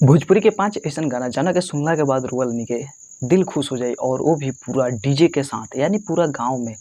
भोजपुरी के 5 ऐसन गाना जाना के सुनला के बाद रुअल के दिल खुश हो जाई और वो भी पूरा डीजे के साथ, यानी पूरा गांव में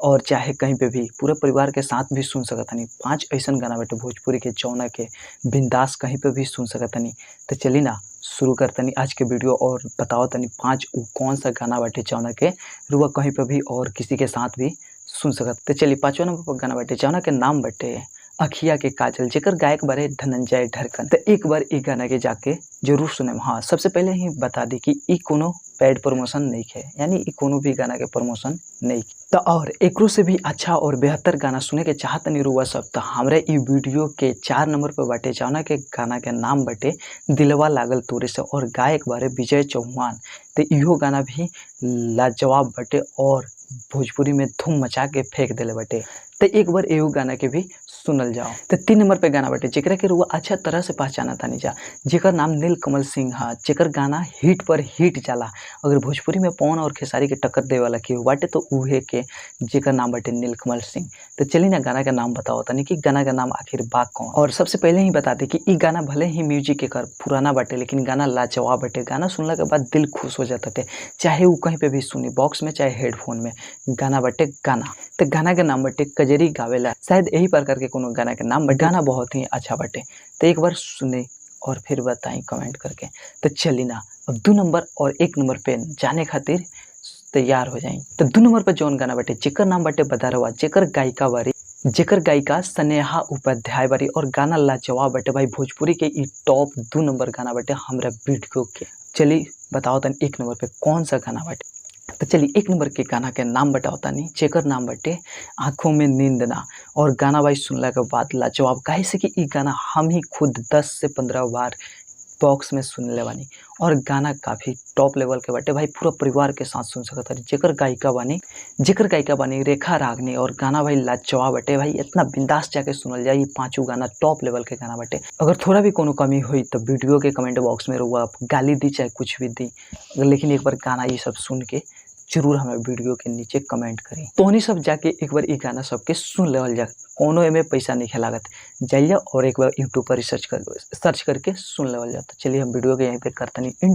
और चाहे कहीं पे भी पूरा परिवार के साथ भी सुन सकत हनी। 5 ऐसन गाना बाटे भोजपुरी के जौना के बिंदास कहीं पे भी सुन सकत हनी। तो चली ना शुरू करतनी आज के वीडियो और बताओ तनी 5 उ कौन सा गाना बाटे जौना के रुआ कहीं पे भी और किसी के साथ भी सुन सकत। तो चलिए 5वां नंबर पर गाना बाटे जौना के नाम बाटे अखिया के काजल, जेकर गायक बारे धनंजय ढरकन। तो एक बार ई गाना के जाके जरूर सुने। हाँ, सबसे पहले ही बता दी कि ई कोनो पेड प्रमोशन नहीं है, यानी ई कोनो भी गाना के प्रमोशन नहीं। तो और एकरो से भी अच्छा और बेहतर गाना सुने के चाहत नहीं रुआ सब, तो हमरे ई वीडियो के 4 नंबर पर बाटे जौना के गाना के नाम बाटे दिलवा लागल तोरे से और गायक बारे विजय चौहान। तो इहो गाना भी लाजवाब बाटे और भोजपुरी में धूम मचा के फेंक देले बाटे। तो एक बार एगो गाना के भी सुनल जाओ। तो 3 नंबर पे गाना बाटे जेकरा के रुआ अच्छा तरह से पहचाना तानी जा, जेकर नाम नीलकमल सिंह हा, जेकर गाना हिट पर हिट जाला। अगर भोजपुरी में पवन और खेसारी के टक्कर दे वाला केहू बाटे तो उहे के, जेकर नाम बाटे नीलकमल सिंह। तो चलिए ना गाना का नाम बताओ तनी कि गाना का नाम आखिर बा कौन। और सबसे पहले ही बता दी कि ई गाना भले ही म्यूजिक के कर पुराना बाटे लेकिन गाना लाजवाब बाटे। गाना सुनला के बाद दिल खुश हो जाता थे, चाहे वो कहीं पे भी सुनी, बॉक्स में चाहे हेडफोन में। गाना बाटे गाना, तो गाना के नाम बाटे कजरी गावेला, शायद यही प्रकार के कोनो गाना के नाम बाटे। गाना बहुत ही अच्छा बाटे, तो एक बार सुने और फिर बताएं कमेंट करके। तो चली ना अब 2 नंबर और 1 नंबर पे जाने खातिर तैयार हो जाए। तो 2 नंबर पर जौन गाना बाटे जेकर नाम बाटे बदरवा, जेकर गायिका बारी, जेकर गायिका स्नेहा उपाध्याय बारी और गाना लाजवाब बाटे भाई। भोजपुरी के ई टॉप 2 नंबर गाना बाटे हमरा वीडियो के। चली बताओ तन 1 नंबर पे कौन सा गाना बाटे। तो चलिए 1 नंबर के गाना के नाम बताओ तानी, जेकर नाम बाटे आँखों में नींद ना। और गाना भाई सुनला के बाद लाजवाब, काहे से कि ई गाना हम ही खुद 10 से 15 बार बॉक्स में सुन ले बानी और गाना काफ़ी टॉप लेवल के बाटे भाई, पूरा परिवार के साथ सुन सकत हनी। जेकर गायिका बानी रेखा रागनी और गाना भाई लाजवाब बाटे भाई, इतना बिंदास जाके सुनल जाए। ये 5 गाना टॉप लेवल के गाना बाटे। अगर थोड़ा भी कोनो कमी हुई तो वीडियो के कमेंट बॉक्स में रहुआ आप गाली दी चाहे कुछ भी दी, लेकिन एक बार गाना ये सब सुन के जरूर हमें वीडियो के नीचे कमेंट करी। तो उन्हीं सब जाके एक बार ये गाना सबके सुन लेवल जा, कोनो एमे पैसा नहीं लागत, जाइए और एक बार यूट्यूब पर सर्च करके सुन लेवल जा। तो चलिए हम वीडियो के यहीं पे करते नहीं एंड।